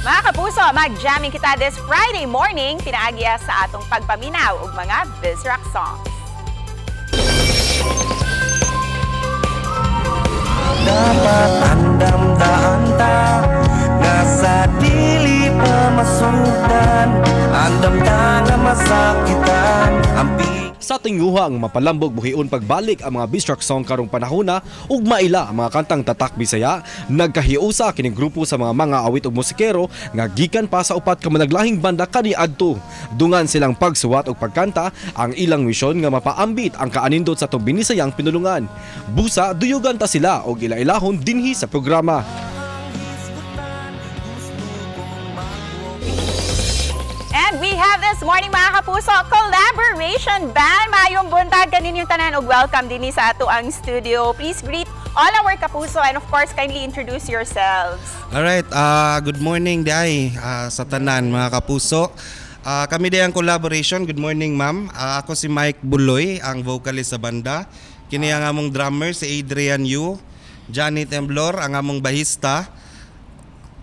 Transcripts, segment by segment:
Mga kapuso, mag-jamming kita this Friday morning pinaagya sa atong pagpaminaw og mga Bisrock songs. Dapat andam-daan ta nga sa dili pa masugdan. Andam ta nga masakitan ang Sa tinguha ang mapalambog buhion pagbalik ang mga Bisrock song karong panahona ug maila ang mga kantang tatak Bisaya, nagkahiusa kining grupo sa mga mga awit ug musikero nga gikan pa sa upat ka managlahing banda kaniadto. Dungan silang pagsuwat ug pagkanta ang ilang misyon nga mapaambit ang kaanindot sa atong binisayang pinulungan. Busa duyugan ta sila og ila-ilahon dinhi sa programa. And we have this morning, mga kapuso, Collaboration Band. Maayong buntag kaninyong tanan ug welcome dinhi sa ato ang studio. Please greet all our kapuso and, of course, kindly introduce yourselves. Alright, good morning diay sa tanan, mga kapuso. Kami diay ang Collaboration. Good morning, ma'am. Ako si Mike Buloy, ang vocalist sa banda. Kini ang among drummer si Adrian Yu, Johnny Temblor ang among bahista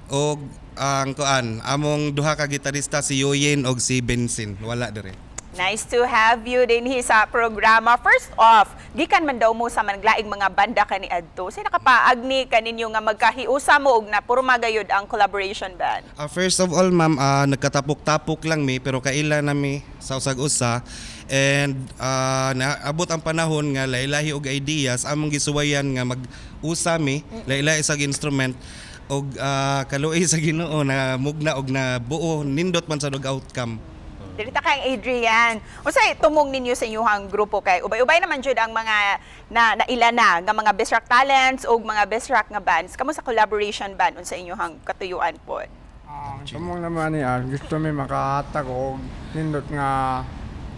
og ang kuan, among duha ka gitarista si Yoyin og si Bensin. Wala dire. Nice to have you dinhi sa programa. First off, gikan man daw mo sa managlaing mga banda kaniadto. Sa nakapaagni kaninyo nga magkahiusa mo og na puro magayod ang Collaboration Band? First of all, ma'am, nagkatapok-tapok lang mi pero kaila na mi sa usag-usa and naabot ang panahon nga lahi-lahi og ideas among gisuwayan nga mag-usa mi, lahi-lahi sa instrument og kaluoy sa Ginoo na mugna og na buo, nindot man sa og outcome. Diri ta kang Adrian. Unsay tumong ninyo sa inyong grupo kay ubay-ubay naman jud ang mga na naila na nga mga Bisrock talents o mga Bisrock nga bands? Kamo sa Collaboration Band, unsa inyong katuyuan po? Ang tumong naman niya, gusto mi makahatag og nindot nga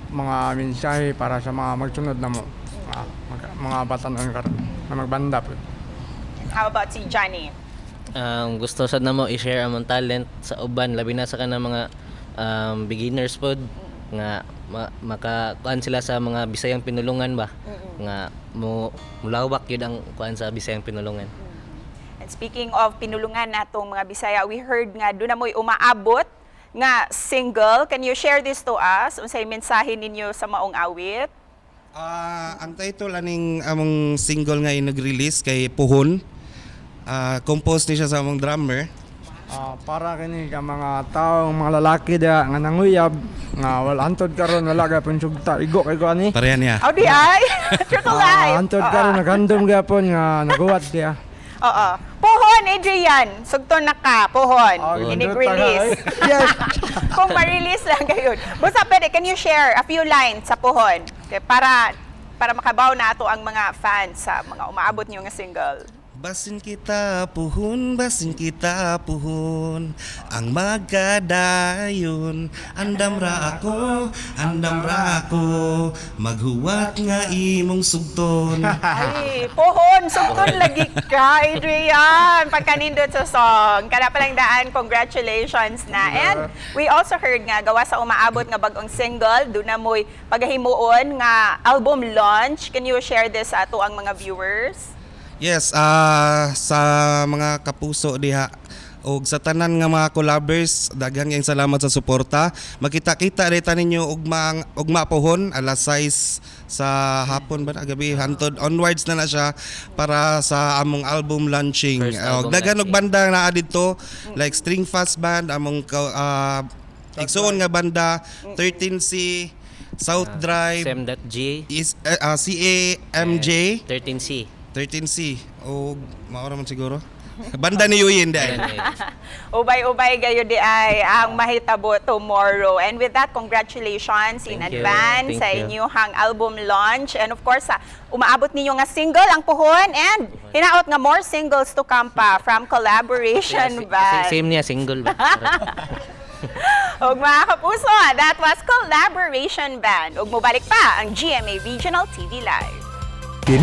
mga mensahe para sa mga magsunod na mo. Mga batanon karon na magbanda po. How about si Johnny? Gusto sad namo i-share among talent sa uban, labi na sa kanang mga beginners pod nga maka kuan sila sa mga Bisayang pinulungan ba nga mo mulawak yun ang kuan sa Bisayang pinulungan. And speaking of pinulungan natong mga Bisaya, we heard nga doon na mo'y umaabot nga single. Can you share this to us? Unsay mensahe ninyo sa maong awit? Ang title aning among single nga nag-release kay Puhon. Compose ni siya sa among drummer. Para kini ka mga tao, mga lalaki da nga nanguyab nga wala hantod karon wala gapon sugta, igo kay ko ani. Pareha niya. Oh, di ay! True to life! Hantod karon naghandom gyapon nga naguwat diya. Oo. Pohon, Adrian! Sugton na ka, Pohon. Inig-release. Yes. Kung ma-release lang kayo. Basta pwede, can you share a few lines sa Pohon? Okay, para makabaw na ato ang mga fans sa mga umaabot niyo nga single. Basin kita puhon, basin kita puhon, ang magkadayon. Andam ra ako, andam ra ako, maghuwat nga imong sugton. Ay, pohon, sugton lagi ka, Adrian. Pagkanindot sa song. Kada palang daan, congratulations na. And we also heard nga, gawa sa umaabot nga bagong single, doon na mo'y pagahimuon nga album launch. Can you share this sa ato ang mga viewers? Yes, sa mga kapuso diha og sa tanan nga mga collabers, daghang kayong salamat sa suporta. Makita-kita ta ninyo ugma ugma pohon alas 6 sa hapon ba na gabi hantod onwards na na siya para sa among album launching. First album Og daghan og launching. Banda naa didto like String Fast Band, among igsuon nga banda 13C, South Drive, Sem.g is CAMJ 13C. 13C o maora man siguro. Banda ni Yuyin dahil. Ubay-ubay gayo di ay ang mahitabo tomorrow. And with that, congratulations in Thank you. advance Thank sa you. inyong album launch. And of course, sa umaabot ninyo nga single, ang Puhon, and hinaot nga more singles to come pa from Collaboration Band. Same niya, single ba? Ug mga kapuso, that was Collaboration Band. Ug mubalik pa ang GMA Regional TV Live. Kini